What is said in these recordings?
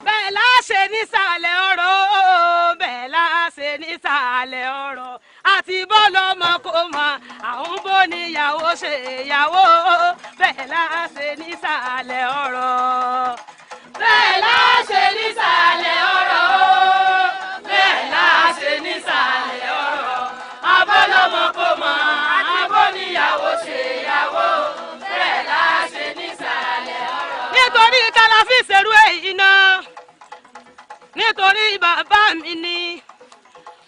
Bẹ́ẹ̀ la ṣe nísàlẹ̀ ọ̀rọ̀, bẹ́ẹ̀ la ṣe nísàlẹ̀ ọ̀rọ̀, àti bọ́lọ́mọ kò mọ àwọn bó níyàwó ṣe ìyàwó, bẹ́ẹ̀ la ṣe nísàlẹ̀ ọ̀rọ̀. Bẹ́ẹ̀ la ṣe nísàlẹ̀ ọ̀rọ̀, bẹ́ẹ̀ la ṣe nísàlẹ̀ ọ̀rọ̀, abọ́lọ́mọ kò mọ àti bó níyàwó ṣe ìyàwó, bẹ́ẹ̀ la ṣe nísàlẹ̀ ọ̀rọ̀. Nítorí kálàfí ṣerú èyí náà, nítorí bàbá mi ni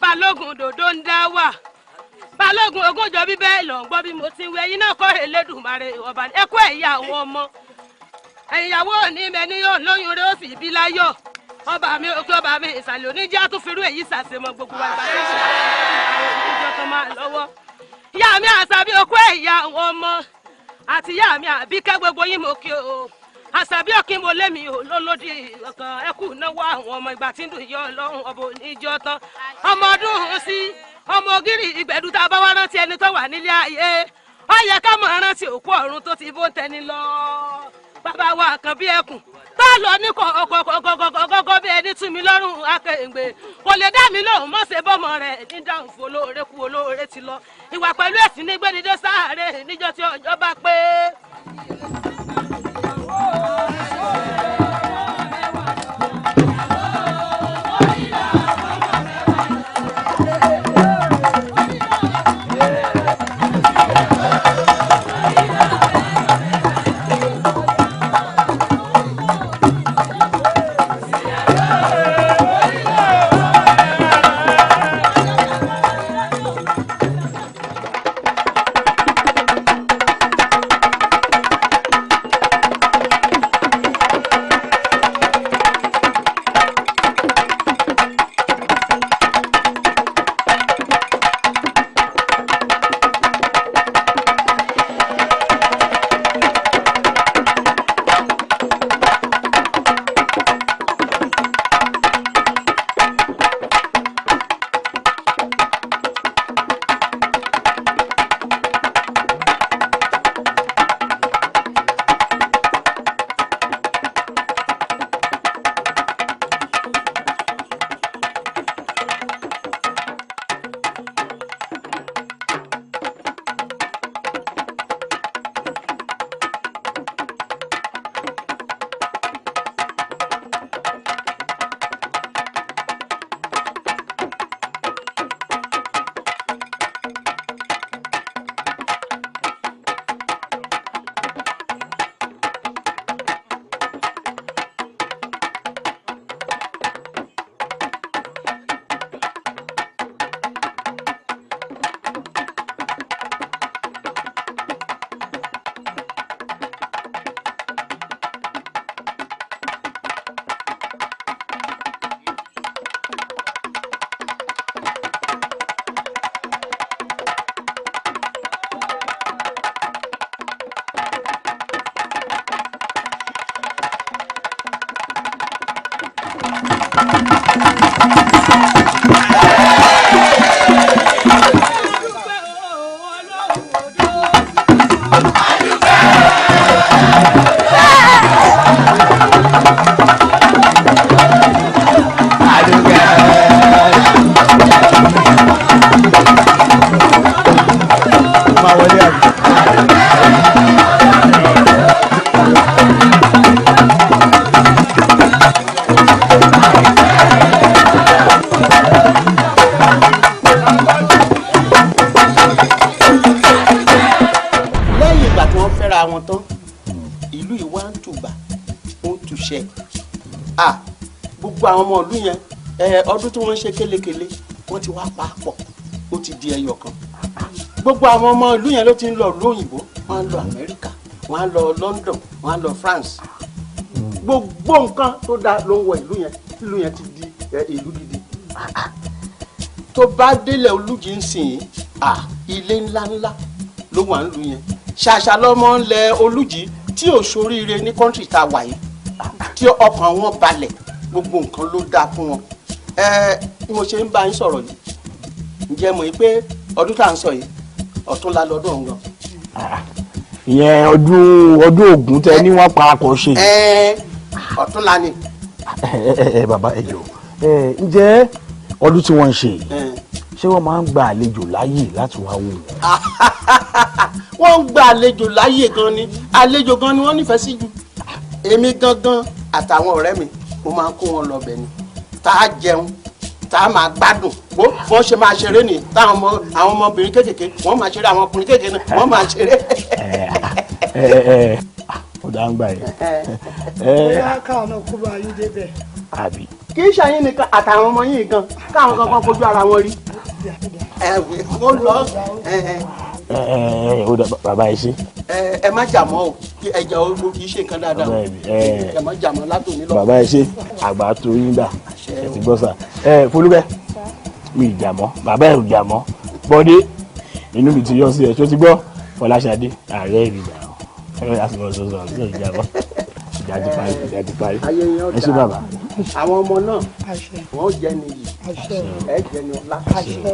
Balógun dòdò ń dá wà, Balógun Ògúnjọ bíbẹ́ lọ ń gbọ́ bí mo ti ń wẹ yín náà kọ́ Elédùmarè ọba ẹkú ẹ̀yà àwọn ọmọ ẹ̀yàwó ní mẹ́ni yóò lóyún rẹ̀ ó sì bí láyọ̀. Ọba mi òkè ọba mi ìsàlẹ̀ oníjà tún firú èyí ṣàṣemọ gbogbo wa ìgbà tí ìjọ kan máa lọ́wọ́. Ìyá mi Àṣàbí òkú ẹ̀yà àwọn ọmọ àti ìyá mi Àbíkẹ́ gbogbo yín mo kí o. Àṣàbí òkè mo lémi ò lólódì ọkàn ẹkú náwó àwọn ọmọ ìgbà tí ń dùn yọ Ọlọ́run ọba oníjọ tán. Ọmọ ọdún sí ọmọ ògiri ìgbẹ̀dú tá a bá wá rántí ẹni tó wà nílé ayé, ó yẹ ká mọ̀ rántí òkú ọ̀run tó ti bó ń tẹni lọ. Bàbá wa kan bí ẹkùn tá a lọ ní kọ̀ọ̀kọ̀ọ̀kọ̀ọ̀kọ̀ bí ẹni tú mi lọ́rùn akẹ́ǹgbè kò lè dá mi lóhùn mọ́ ṣe bọ́mọ rẹ̀ ní dáhùn fún olóore kú olóore ti lọ. Ìwà pẹ̀lú ẹ̀sìn ní gbẹ́nidé sáré níjọ́ tí ọjọ́ bá pé. Gbogbo àwọn ọmọ ìlú yẹn ọdún tí wọ́n ń ṣe kélekèle wọ́n ti wá papọ̀, ó ti di ẹyọ kan. Gbogbo àwọn ọmọ ìlú yẹn ló ti ń lọ ìlú òyìnbó, wọ́n á lọ Amẹ́ríkà, wọ́n á lọ London, wọ́n á lọ France. Gbogbo nǹkan tó dáa ló ń wọ ìlú yẹn, ìlú yẹn ti di ìlú gidi. Tó bá délẹ̀ Olújì ń sìn, ilé ńláńlá ló wà ń lu yẹn. Ṣàṣà lọmọ ńlẹ̀ Olújì tí ò ṣoríire ní kọ́ńtì tá a wà yìí, tí ọkàn wọn balẹ̀, gbogbo nǹkan ló dáa fún wọn. Ẹ bí mo ṣe ń bá yín sọ̀rọ̀ yìí, ǹjẹ́ mọ̀ yín pé ọdún tá à ń sọ yìí, ọ̀túnla lọ́dún ọ̀hún gan. Ìyẹn ọdún Ògún tẹ ní wọ́n parapọ̀ ṣe. Ẹ ọ̀túnla ni. Ẹ bàbá, ẹ jọ̀ọ́, ẹ ǹjẹ́ ọdún tí wọ́n ń ṣe yìí, ṣé wọ́n máa ń gba àlejò láàyè láti wá wò wọ́n? Wọ́n ń gba àlejò láàyè gan ni, àlejò gan ni wọ́n nífẹ̀ẹ́ sí jù. Èmi gangan àtàwọn ọ̀rẹ́ mi, mo máa ń kó wọn lọ bẹ̀ ni, tá a jẹun, tá a máa gbádùn. Bó bọ́n ṣe máa ṣeré ni táwọn ọmọ, àwọn ọmọbìnrin kéékèèké wọ́n máa ṣeré, àwọn ọkùnrin kéékèèké náà wọ́n máa ṣeré. Ẹ ẹ ó dá ń gbà yẹn. Bóyá káwọn náà kó bá yín débẹ̀. Àbí. Kì í ṣàyín nìkan, àtàwọn ọmọ yìí gan, káwọn gangan fojú ara wọn rí. Ẹ ó lọ ẹ ẹ. Ẹ ẹ ó dá, bàbá, ẹ ṣe. Ẹ ẹ má jà mọ́ o, kí ẹja ogbó kì í ṣe nǹkan dáadáa o. Ẹ má jà mọ́ látòní lọ. Bàbá, ẹ ṣe, àgbà tó yín dà, ẹ ti gbọ́ sà. Ẹ Folúkẹ́, mi ì jà mọ́, bàbá ẹ ò jà mọ́. Bọ́dé, inú mi ti yọ sí ẹ tó ti gbọ́. Fọláṣadé, ààrẹ mi dà ọ ẹ yà sọ sọ sọ sọ ìjà mọ́, ìjà ti parí, ìjà ti parí. Ayé yẹn ó Ẹ ṣé dáa. bàbá. Àwọn ọmọ náà, wọn ó jẹ nìyí, ẹ jẹ ní ọlá,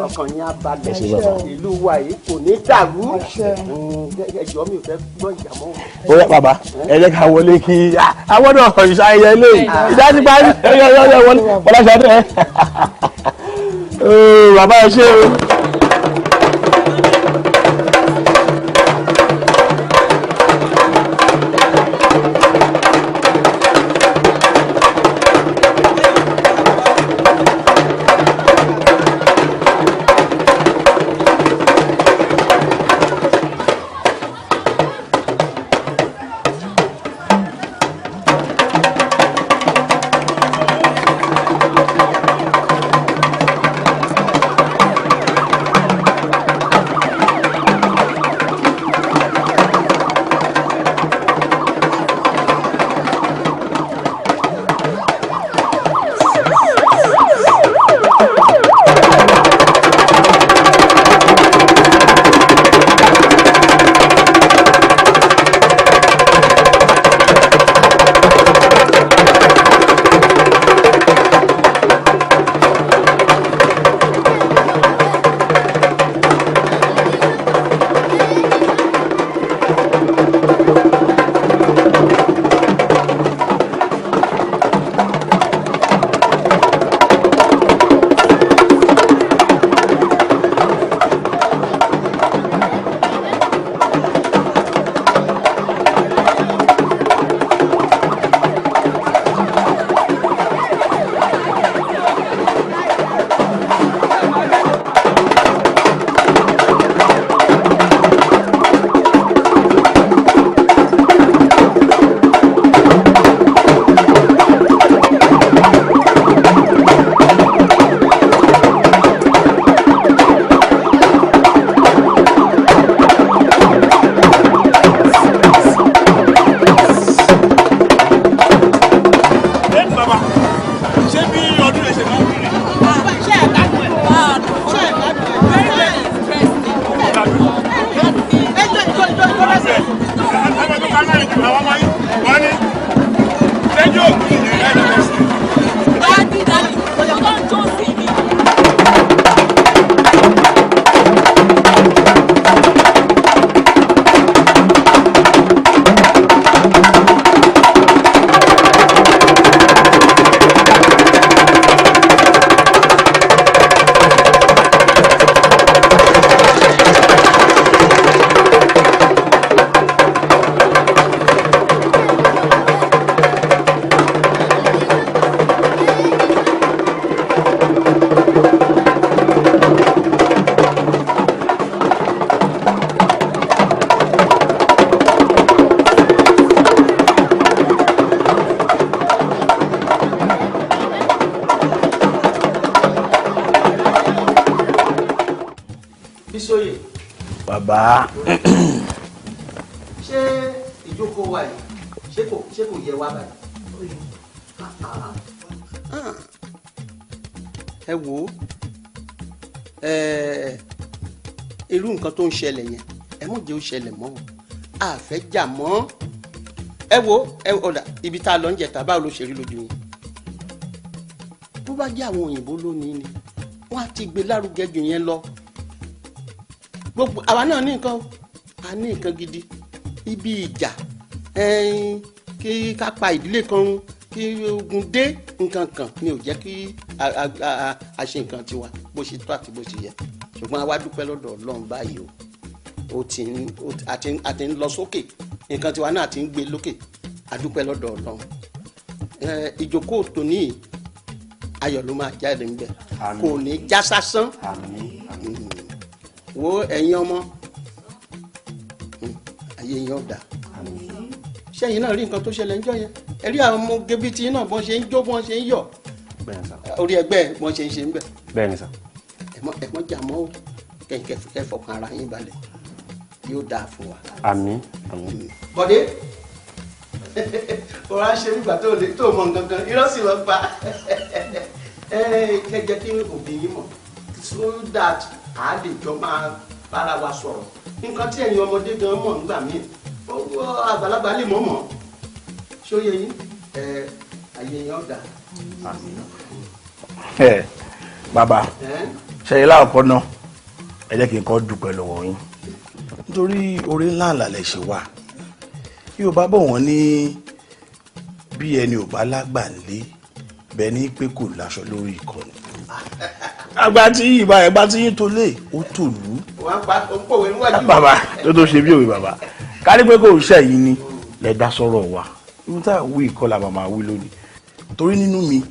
ọkàn yín á balẹ̀. Ẹ ṣé bàbá. Ìlú wa yìí kò ní dàrú. Ẹjọ́, mi ò fẹ́ gbọ́ ìjà mọ́ o. Ó yá bàbá, ẹ jẹ́ ká wọlé kí àwọn náà ìṣayẹyẹ lé, ìjà ti parí. Ẹ yọ yọ yọ wọlé, Fọláṣadé. Ẹ bàbá, ẹ ṣé o. Ẹ bàbá, ṣé bí ọdún lè ṣe máa ń rí rè? Ṣé ẹ gbádùn ẹ? Ṣé ẹ gbádùn ẹ? Ẹ jẹ́ ìjọ ìjọ ìjọ lẹ́sẹ̀. Ẹ tó ká náà jù àwọn ọmọ yìí, wọ́n ní lẹ́jọ́ òkú ìyẹn ẹ̀ lọ́wọ́ sí. Daddy, daddy, ọjọ́ ń jó sí mi. Bísóyè. Bàbá. Ṣé ìjókòó wa yìí, ṣé kò yẹ wá báyìí? Ẹ wò ó, ẹ irú nǹkan tó ń ṣẹlẹ̀ yẹn, ẹ mọ̀ jẹ́ ó ṣẹlẹ̀ mọ́ o, a fẹ́ jà mọ́. Ẹ wo, ẹ ọ̀dà ibi tá a lọ ń jẹta, báwo ló ṣe rí lójú yín? Bó bá jẹ́ àwọn òyìnbó lónìí ni, wọ́n á ti gbé lárugẹ jù yẹn lọ. Gbogbo àwa náà ní nǹkan o, a ní nǹkan gidi. Ibi ìjà, kí ká pa ìdílé kan run, kí ogun dé, nǹkan kan ni ò jẹ́ kí a ṣe nǹkan tiwa bó ṣe tó àti bó ṣe yẹ. Ṣùgbọ́n a wá dúpẹ́ lọ́dọ̀ Ọlọ́run báyìí o, ó ti ń a ti ń lọ sókè, nǹkan tiwa náà ti ń gbé lókè. A dúpẹ́ lọ́dọ̀ Ọlọ́run. Ìjókòó tòní, ayọ̀ ló máa jáde ńbẹ̀, kò ní já sásán. Wo ẹ̀yin ọmọ, ayé yín ọ̀dà. Sẹ́yìn náà rí nǹkan tó ṣẹlẹ̀ ńjọ́ yẹn? Ẹ rí àwọn ọmọ gebitì náà, bọ́n ṣe ń jó, bọ́n ṣe ń yọ̀, orí ẹgbẹ́ bọ́n ṣe ń ṣe ń bẹ̀. Bẹ́ẹ̀ni sà. Ẹ mọ́ jà mọ́ o, kẹ̀kẹ́ ẹ fọkàn ara yín balẹ̀, yóò dáa fún wa. Àmín, àmín. Bọ̀dé, ọ̀rọ̀ á ṣe nígbà tó lè tó mọ nǹkan kan, irọ́ sì lọ pa ẹ. Kẹ́ jẹ́ kí òbí yín mọ̀ so that a lè jọ máa bára wa sọ̀rọ̀. Nǹkan tí ẹ̀yin ọmọdé gan mọ̀ nígbà míì, owó àgbàlagbà lè mọ̀ mọ̀. Ṣó yẹ yín? Ẹ ayé yín ọ̀dà. Ẹ bàbá, ṣẹyìn láàkọ́ náà, ẹ jẹ́ kí n kọ́ dúpẹ́ lọ́wọ́ yín, nítorí oore ńlá ńlá lẹ ṣe wá. Yorùbá bọ̀, wọ́n ní bí ẹni ò bá lágbà ńlé, bẹ́ẹ̀ ni pé kò láṣọ lórí ìkànnì. Àgbà tí ìbá ẹ̀gbá tí yín tó lé ó tòlú. Wọ́n á pa ó ń pòwe níwájú. Bàbá tó tó ṣe bí òwe, bàbá, kárí pé kò ṣe yín ni lẹ dá sọ̀rọ̀ wa, ohun tá à wí ìkọlà màmá wí lónìí. Torí nínú mi,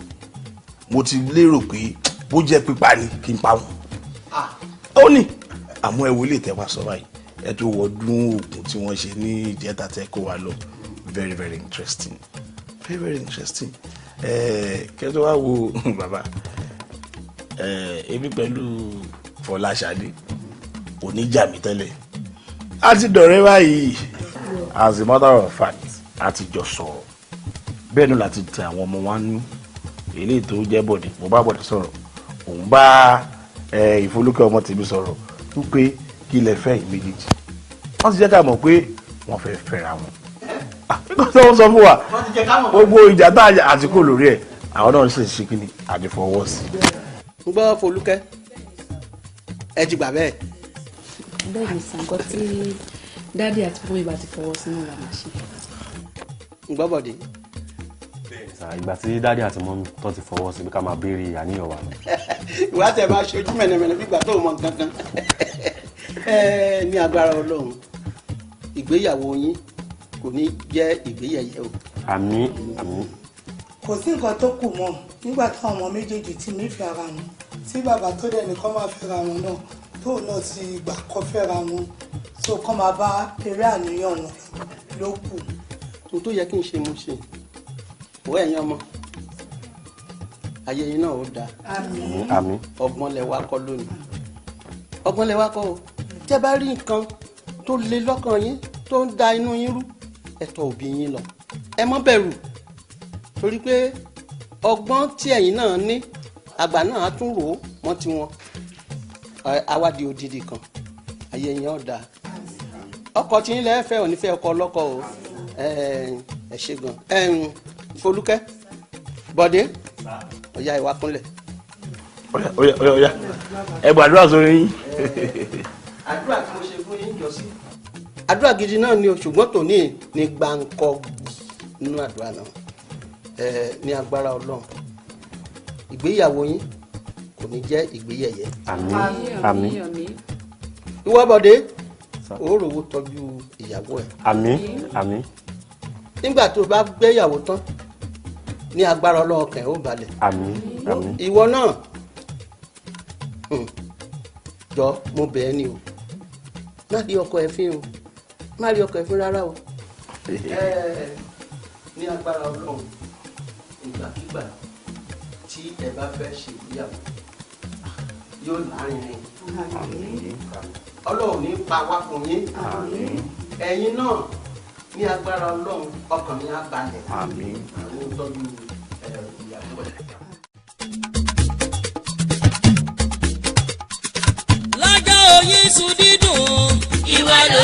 mo ti lérò pé bó jẹ́ pípa ni, kí n pa wọn. Ó ní àmọ́ ẹ wo ilé ìtẹ́wà sọ báyìí, ẹ tó wọdún oògùn tí wọ́n ṣe ní ìjẹta tẹ́ kó wa lọ, very very interesting, very very interesting. Ẹ kẹ́ tó wá wo bàbá ẹ, èmi pẹ̀lú Fọláṣadé oníjà mi tẹ́lẹ̀, a ti dọ̀rẹ́ báyìí. As a matter of fact, a ti jọ sọ̀rọ̀ bẹ́ẹ̀ náà láti tẹ àwọn ọmọ wa nú. Eléyìí tó jẹ́ Bọ̀dé, mo bá Bọ̀dé sọ̀rọ̀, òun bá Ìfolúkẹ́ ọmọ tèmi sọ̀rọ̀ wípé kí lẹ fẹ́ yìí méjèèjì. Wọ́n ti jẹ́ ká mọ̀ pé wọ́n fẹ́ fẹ́ra wọn. Nígbà tí wọ́n sọ fún wa gbogbo ìjà tá a àti kò lórí ẹ̀, àwọn náà sì ṣe kíni àti fọwọ́ sí. Ń gbọ́, Folúkẹ́, ẹ ti gbà bẹ́ẹ̀? Bẹ́ẹ̀ ni sà, nǹkan tí daddy àti mummy bá ti fọwọ́ sí náà la máa ṣe. Ń gbọ́, Bọ̀dé. Sà, ìgbà tí daddy àti mummy tó ti fọwọ́ sí pé ká máa béèrè àníyàn wa lọ. Ìwà tẹ máa ṣojú mẹ̀nẹ̀mẹ̀nẹ̀ bí ìgbà tó mọ nǹkan kan. Ẹ ní agbára Ọlọ́run, ìgbéyàwó yín kò ní jẹ́ ìgbéyẹ̀yẹ́ o. Àmín, àmín. Kò sí nǹkan tó kù mọ́. Nígbà táwọn ọmọ méjèèjì ti nífẹ̀ẹ́ ara wọn, tí bàbá tó dẹ̀ nìkan máa fẹ́ra wọn náà, tóun náà ti gbà kọ́ fẹ́ra wọn, tó kọ́ máa bá eré àníyàn wọn ló kù. Ohun tó yẹ kí n ṣe, mo ṣe. Òwe ẹ̀yin ọmọ, ayé yín náà ó dáa. Àmín. Àmín. Ọgbọ́n lẹ wá kọ́ lónìí, ọgbọ́n lẹ wá kọ́ o. Tẹ́ bá rí nǹkan tó le lọ́kàn yín, tó ń da inú yín rú, ẹ tọ̀ òbí yín lọ. Ẹ má bẹ̀rù, torí pé ọgbọ́n tí ẹ̀yin náà ní, àgbà náà á tún rò ó mọ́ tiwọn. Awádìí odidi kan, ayé yín ó dáa. Ọkọ tí yín lẹ́ẹ̀fẹ́ ò ní fẹ́ ọkọ ọlọ́kọ o. Ẹ ṣe gan. Folúkẹ́, Bọ̀dé, ọ̀ya ìwà kúnlẹ̀. Ọ̀yá, ọ̀yá, ọ̀yá, ẹ gbàdúrà sórí yín. Àdúrà tí mo ṣe fún yín jọ sí. Àdúrà gidi náà ni o, ṣùgbọ́n tòní ní gbáǹkọ́ nínú àdúrà náà. Ẹ ní agbára Ọlọ́run, ìgbéyàwó yín kò ní jẹ́ ìgbéyẹ̀yẹ́. Àmín, àmín. Ìwọ Bọ̀dé, ó rówó tọ́jú ìyàwó ẹ̀. Àmín, àmín. Nígbà tó bá gbéyàwó tán, ní agbára Ọlọ́run, kàn ó balẹ̀. Àmín, àmín. Ìwọ náà, jọ, mo bẹ̀ ẹ́ ni o, má rí ọkọ ẹ fín o, má rí ọkọ ẹ fín rárá o. Ní agbára Ọlọ́run, ìgbàkigbà tí ẹ bá fẹ́ ṣe ìgbéyàwó, yóò lárinrin. Ọlọ́run ní pa wá fún yín. Ẹ̀yin náà, ní agbára Ọlọ́run, ọkàn yín á balẹ̀. Àmín. Àwọn tọ́jú ìyàwó ẹ̀. Lọ́jọ́ oyin sùn dídùn, ìwà ló